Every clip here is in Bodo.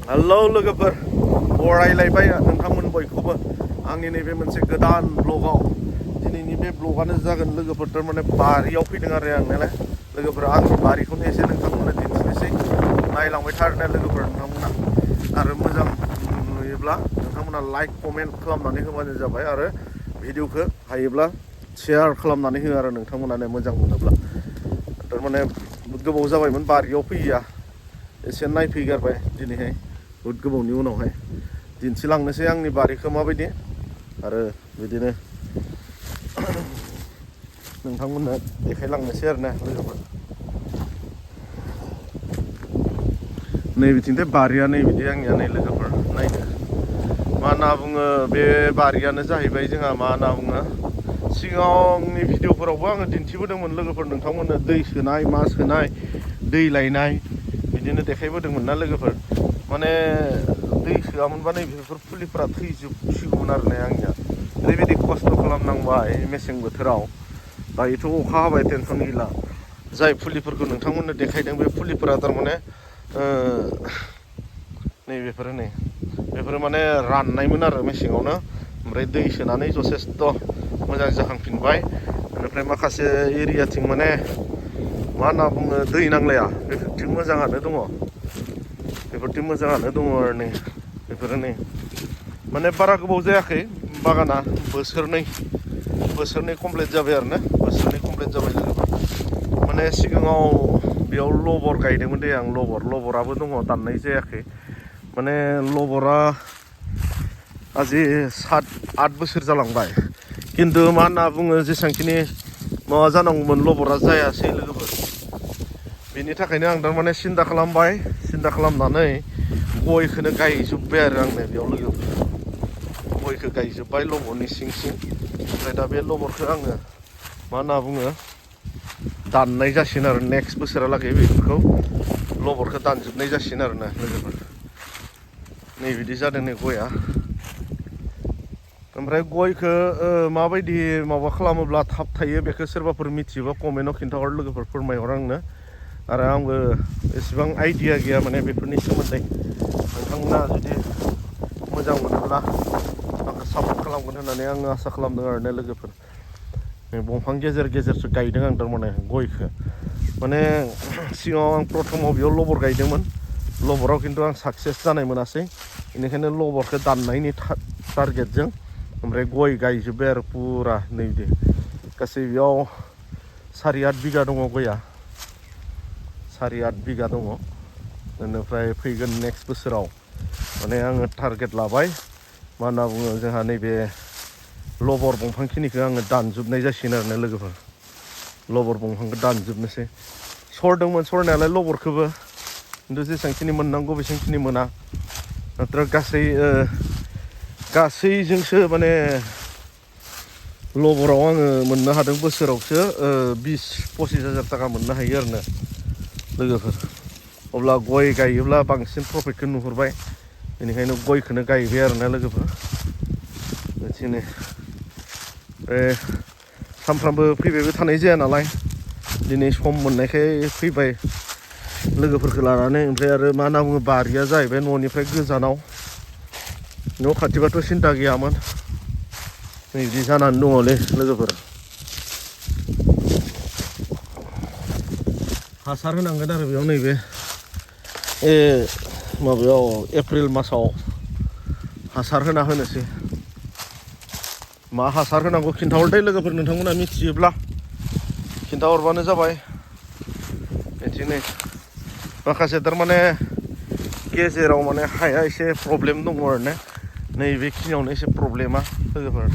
हेलौ लोगोफोर बरायलायबाय नोंथांमोन बयखौबो आंनि नैबे मोनसे गोदान ब्लगाव दिनैनि बे ब्लगानो जागोन लोगोफोर थारमाने बारियाव फैदों आरो आं नालाय लोगोफोर आंनि बारिखौनो एसे नोंथांमोननो दिन्थिनोसै नायलांबाय थारना लोगोफोर नोंथांमोना आरो मोजां नुयोब्ला नोंथांमोना लाइक कमेन्ट खालामनानै होबानो जाबाय आरो भिडिअखौ हायोब्ला शेयार खालामनानै हो आरो नोंथांमोनानो मोजां मोनोब्ला थारमाने गोबाव जाबायमोन बारियाव फैया एसे नायफैगारबाय दिनैहाय बुहुद गोबावनि उनावहाय दिन्थिलांनोसै आंनि बारिखौ माबायदि आरो बिदिनो नोंथांमोननो देखायलांनोसै आरोना लोगोफोर नै बिथिंथाय बारिया नै बिदि आंनिया नै लोगोफोर नायदो मा होनना बुङो बे बारियानो जाहैबाय जोंहा मा होनना बुङो सिगांनि भिडिअफोरावबो आङो दिन्थिबोदोंमोन लोगोफोर नोंथांमोननो दै सोनाय मा सोनाय दै लायनाय बिदिनो देखायबोदोंमोन ना लोगोफोर माने दै सोआमोनबा नै बेफोर फुलिफोरा थैजोबसिगौमोन आरो ना आंनिया ओरैबायदि खस्थ' खालामनांबाय मेसें बोथोराव दायोथ' अखा हाबाय टेनसन गैला जाय फुलिफोरखौ नोंथांमोननो देखायदों बे फुलिफोरा थारमाने नै बेफोरो माने राननायमोन आरो मेसेङावनो ओमफ्राय दै सोनानै जथेस्थ' मोजां जाखांफिनबाय बेनिफ्राय माखासे एरियाथिं माने मा होनना बुङो दै नांलाया बेफोरथिं मोजाङानो दङ आरो नै बेफोरो नै माने बारा गोबाव जायाखै बागाना बोसोरनै कमप्लिट जाबाय आरो ना बोसोरनै कमप्लिट जाबाय लोगोफोर माने सिगाङाव बेयाव लबर गायदोंमोन दे आं लबराबो दङ दाननाय जायाखै माने लबरा आजि 7-8 बोसोर जालांबाय खिन्थु मा होनना बुङो जेसेबांखिनि माबा जानांगौमोन लबरा जायासै लोगोफोर बेनि थाखायनो आं थारमाने सिन्था खालामनानै गयखौनो गायजोब्बाय आरो आंनो बेयाव लोगोफोर गयखौ गायजोब्बाय लबरनि सिं ओमफ्राय दा बे लबरखौ आङो मा होनना बुङो दाननाय जासिगोन आरो नेक्स्ट बोसोरालागै बेफोरखौ लबरखौ दानजोबनाय जासिगोन आरो ना लोगोफोर नै बिदि जादों नै गया ओमफ्राय गयखौ माबायदि माबा खालामोब्ला थाब थायो बेखौ सोरबाफोर मिथियोबा कमेन्टआव खिन्थाहर लोगोफोर फोरमायहर आंनो आरो आंबो एसेबां आइडिया गैया माने बेफोरनि सोमोन्दै नोंथांमोना जुदि मोजां मोनोब्ला आंखौ सापर्ट खालामगोन होननानै आङो आसा खालामदों आरो ना लोगोफोर दंफां गेजेरसो गायदों आं थारमाने गयखौ माने सिगाङाव आं प्रथमाव बेयाव लबर गायदोंमोन लबराव खिन्थु आं साक्सेस जानाय मोनासै बेनिखायनो लबरखौ दाननायनि टारगेटजों ओमफ्राय गय गायजोब्बाय आरो पुरा नै बिदि गासै बेयाव 7-8 बिगा दङ गया 7-8 बिगा दङ बेनिफ्राय फैगोन नेक्स्ट बोसोराव माने आङो टारगेट लाबाय मा होनना बुङो जोंहा नैबे लबर दंफांखिनिखौ आङो दानजोबनाय जासिगोन आरो ना लोगोफोर लबर दंफांखौ दानजोबनोसै सरदोंमोन सरनायालाय लबरखौबो खिन्थु जेसेबांखिनि मोननांगौ बेसेबांखिनि मोना माथ्र गासैजोंसो माने लबराव आङो मोननो हादों बोसोरावसो 20-25 हाजार थाखा मोननो हायो आरो ना लोगोफोर अब्ला गय गायोब्ला बांसिन प्रफिटखौ नुहुरबाय बेनिखायनो गयखौनो गायबाय आरो ना लोगोफोर बिदिनो सानफ्रामबो फैबायबो थानाय जाया नालाय दिनै सम मोननायखाय फैबाय लोगोफोरखौ लानानै ओमफ्राय आरो मा होनना बुङो बारिया जाहैबाय न'निफ्राय गोजानाव न' खाथिबाथ' सिन्था गैयामोन नै बिदि जानानै दङलै लोगोफोर हासार होनांगोन आरो बेयाव नैबे माबायाव एप्रिल मासाव हासार होनोसै मा हासार होनांगौ खिन्थाहरदो लोगोफोर नोंथांमोना मिथियोब्ला खिन्थाहरबानो जाबाय बिदिनो माखासे थारमाने गेजेराव माने हाया एसे प्रब्लेम दङ आरो ना नैबेखिनियावनो एसे प्रब्लेमा लोगोफोर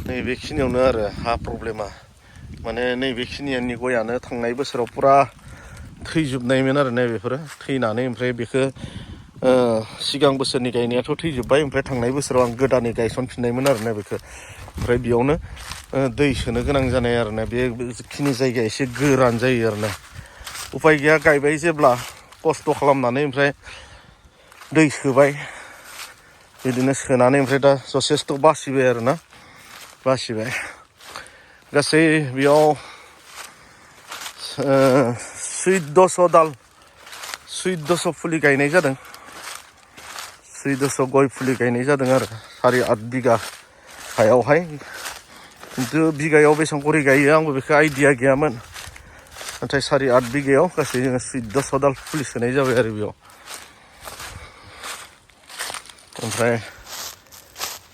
नैबेखिनियावनो आरो हा प्रब्लेमा माने नैबेखिनियानि गयानो थांनाय बोसोराव पुरा थैजोबनायमोन आरो ना बेफोरो थैनानै ओमफ्राय बेखौ सिगां बोसोरनि गायनायाथ' थैजोब्बाय ओमफ्राय थांनाय बोसोराव आं गोदानै गायसनफिननायमोन आरो ना बेखौ ओमफ्राय बेयावनो दै सोनो गोनां जानाय आरो ना बेखिनि जायगाया एसे गोरान जायो आरो ना उफाय गैया गायबाय जेब्ला खस्थ' खालामनानै ओमफ्राय दै सोबाय बिदिनो सोनानै ओमफ्राय दा जथेस्थ' बासिबाय आरो ना गासै बेयाव 1400 फुलि गायनाय जादों सुइदस गय फुलि गायनाय जादों आरो 7-8 बिगा हायावहाय खिन्थु बिगायाव बेसेबां गरि गायो आंबो बेखौ आइडिया गैयामोन नाथाय 7-8 बिगायाव गासै जोङो 14 दाल फुलि सोनाय जाबाय आरो बेयाव ओमफ्राय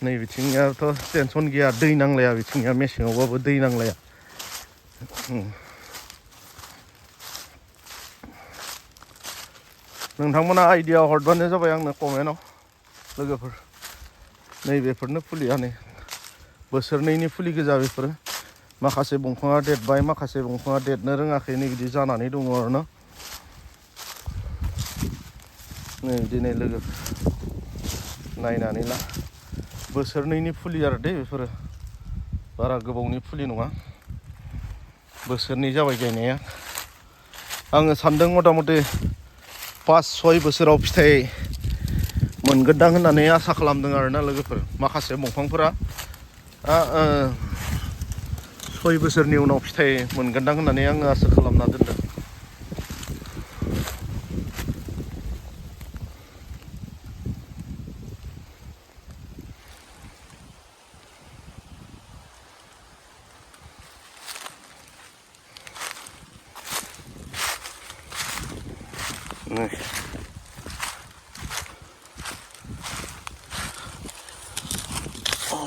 नै बिथिंनियाथ' टेनसन गैया दै नांलाया बिथिंनिया मेसेङावबाबो दै नांलाया नोंथांमोना आइडिया हरबानो जाबाय आंनो कमेन्टआव लोगोफोर नैबेफोरनो फुलिया नै बोसोरनैनि फुलि गोजा बेफोरो माखासे दंफाङा देरबाय माखासे दंफाङा देरनो रोङाखै नै बिदि जानानै दङ आरोना नै दिनै लोगोफोर नायनानै ला बोसोरनैनि फुलि आरो दे बेफोरो बारा गोबावनि फुलि नङा बोसोरनै जाबाय गायनाया आङो सान्दों मथा मथि 5-6 बोसोराव फिथाइ मोनगोनदां होननानै आसा खालामदों आरोना लोगोफोर माखासे दंफांफोरा 6 बोसोरनि उनाव फिथाइ मोनगोनदां होननानै आङो आसा खालामना दोनदों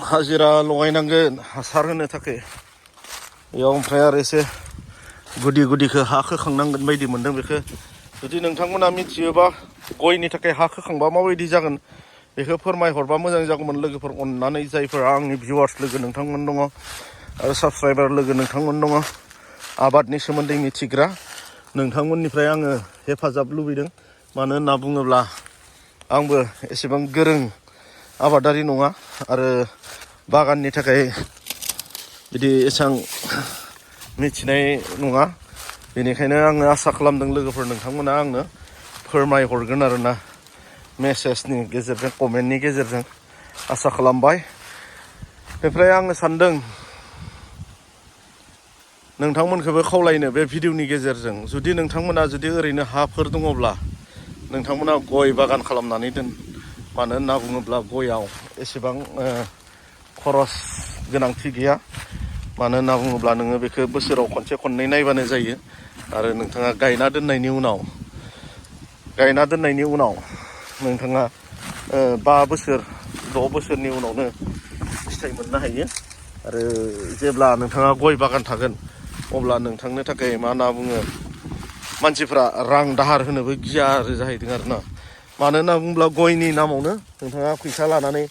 हाजिरा लगायनांगोन हासार होनो थाखाय बेयाव ओमफ्राय आरो एसे गुदि गुदिखौ हा खोखांनांगोन बायदि मोनदों बेखौ जुदि नोंथांमोना मिथियोबा गयनि थाखाय हा खोखांबा माबायदि जागोन बेखौ फोरमायहरबा मोजां जागौमोन लोगोफोर अननानै जायफोरा आंनि भिउवार्स लोगो नोंथांमोन दङ आरो साबस्क्राइबार लोगो नोंथांमोन दङ आबादनि सोमोन्दै मिथिग्रा नोंथांमोननिफ्राय आङो हेफाजाब लुबैदों मानो होनना बुङोब्ला आंबो एसेबां गोरों आबादारि नङा आरो बागाननि थाखाय बिदि एसां मिथिनाय नङा बेनिखायनो आङो आसा खालामदों लोगोफोर नोंथांमोना आंनो फोरमायहरगोन आरोना मेसेजनि गेजेरजों कमेन्टनि गेजेरजों आसा खालामबाय बेनिफ्राय आङो सानदों नोंथांमोनखौबो खावलायनो बे भिडिअनि गेजेरजों जुदि नोंथांमोना जुदि ओरैनो हाफोर दङब्ला नोंथांमोना गय बागान खालामनानै दोन मानो होनना बुङोब्ला गयाव एसेबां खरस गोनांथि गैया मानो होनना बुङोब्ला नोङो बेखौ बोसोराव खनसे खननै नायबानो जायो आरो नोंथाङा गायना दोननायनि उनाव नोंथाङा 5 बोसोर 6 बोसोरनि उनावनो फिथाइ मोननो हायो आरो जेब्ला नोंथाङा गय बागान थागोन अब्ला नोंथांनो थाखाय मा होनना बुङो मानसिफ्रा रां दाहार होनोबो गिया जाहैदों आरोना मानो होनना बुङोब्ला गयनि नामावनो नोंथाङा फैसा लानानै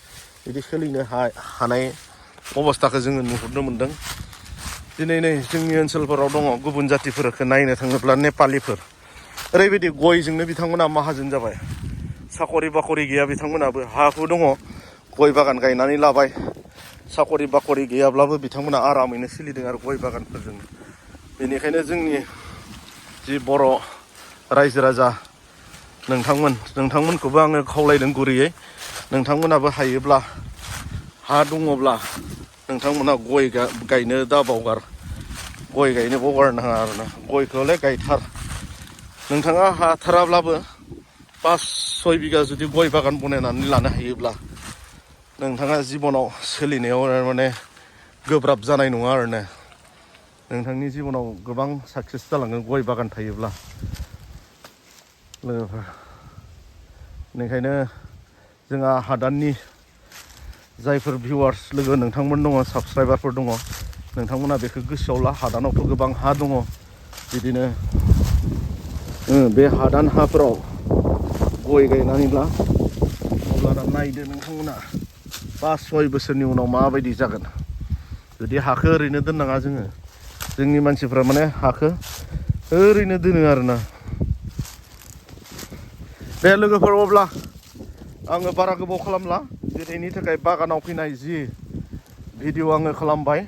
बिदि सोलिनो हानाय अबस्थाखौ जोङो नुहुरनो मोनदों दिनै नै जोंनि ओनसोलफोराव दङ गुबुन जातिफोरखौ नायनो थाङोब्ला नेपालिफोर ओरैबायदि गयजोंनो बिथांमोना माहाजोन जाबाय साखरि बाखरि गैया बिथांमोनाबो हा हु दङ गय बागान गायनानै लाबाय साखरि बाखरि गैयाब्लाबो बिथांमोना आरामैनो सोलिदों आरो गय बागानफोरजों बेनिखायनो जोंनि जि बर' रायजो राजा नोंथांमोनखौबो आङो खावलायदों गुरैयै नोंथांमोनाबो हायोब्ला हा दङब्ला नोंथांमोना गय गायनो दाबावगार गय गायनो बावगारनाङा आरोना गयखौलाय गायथार नोंथाङा हाथाराब्लाबो 5-6 बिगा जुदि गय बागान बनायनानै लानो हायोब्ला नोंथाङा जिबनाव सोलिनायाव माने गोब्राब जानाय नङा आरोना नोंथांनि जिबनाव गोबां साक्सेस जालाङो गय बागान थायोब्ला लोगोफोर बेनिखायनो जोंहा हादाननि जायफोर भिउवार्स लोगो नोंथांमोन दङ साबस्क्राइबारफोर दङ नोंथांमोना बेखौ गोसोआव ला हादानावथ' गोबां हा दङ बिदिनो बे हादान हाफोराव गय गायनानै ला अब्लाना नायदो नोंथांमोना 5-6 बोसोरनि उनाव माबायदि जागोन जुदि हाखौ ओरैनो दोननाङा जोंनि मानसिफ्रा माने हाखौ ओरैनो दोनो आरोना दे लोगोफोर अब्ला आङो बारा गोबाव खालामला दिनैनि थाखाय बागानाव फैनाय जि भिडिअ आङो खालामबाय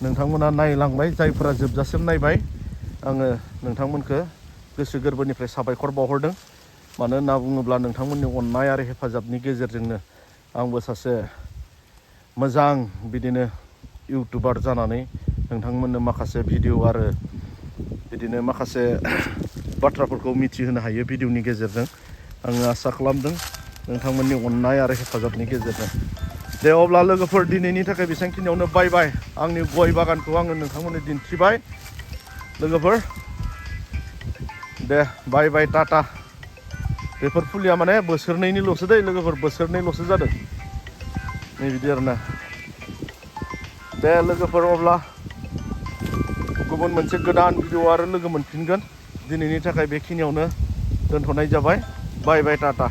नोंथांमोना नायलांबाय जायफोरा जोबजासिम नायबाय आङो नोंथांमोनखौ गोसो गोरबोनिफ्राय साबायखर बावहरदों मानो होनना बुङोब्ला नोंथांमोननि अननाय आरो हेफाजाबनि गेजेरजोंनो आंबो सासे मोजां बिदिनो इउटुबार जानानै नोंथांमोननो माखासे भिडिअ आरो बिदिनो माखासे बाथ्राफोरखौ मिथिहोनो हायो भिडिअनि गेजेरजों आङो आसा खालामदों नोंथांमोननि अननाय आरो हेफाजाबनि गेजेरजों दे अब्ला लोगोफोर दिनैनि थाखाय बेसांखिनियावनो बाय बाय आंनि गय बागानखौ आङो नोंथांमोननो दिन्थिबाय लोगोफोर दे बाय बाय टाटा बेफोर फुलिया माने बोसोरनैनिल'सो दै लोगोफोर बोसोरनैल'सो जादों नै बिदि आरोना दे लोगोफोर अब्ला गुबुन मोनसे गोदान भिडिअ आरो लोगो मोनफिनगोन दिनैनि थाखाय बेखिनियावनो दोनथ'नाय जाबाय बाय बाय टाटा